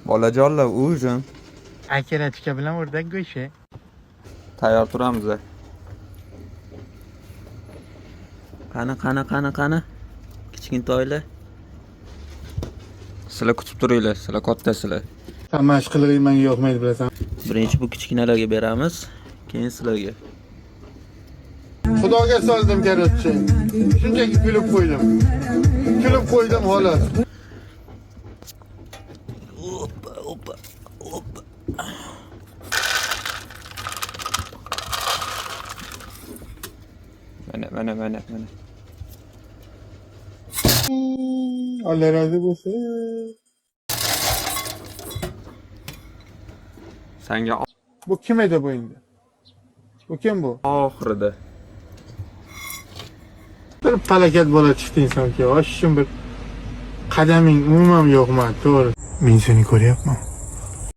Bolajonlar, ужин. Окорочка bilan o'rdak go'shti. Tayyor turamiz. Qani, qani, qani, qani. Kichkintoylar. Sizlar kutib turinglar, sizlar kattasizlar. Mana shu qilig'ing menga yoqmaydi, bilasan. Birinchi bu kichkinalarga beramiz, keyin sizlarga. Xudoga soldim, короче. Shunchaki kulib qo'ydim. Kulib qo'ydim, xolos. Опа, опа, опа. Mana, mana, mana, mana. Alloh rozi bo'lsin. Sanga Bu kim edi bu endi? Bu kim bu? Oxirida. Bir palakat bola chiqdi insonga. Voshim, bir qadaming umuman yo'qman, to'g'ri. Men seni ko'ryapman.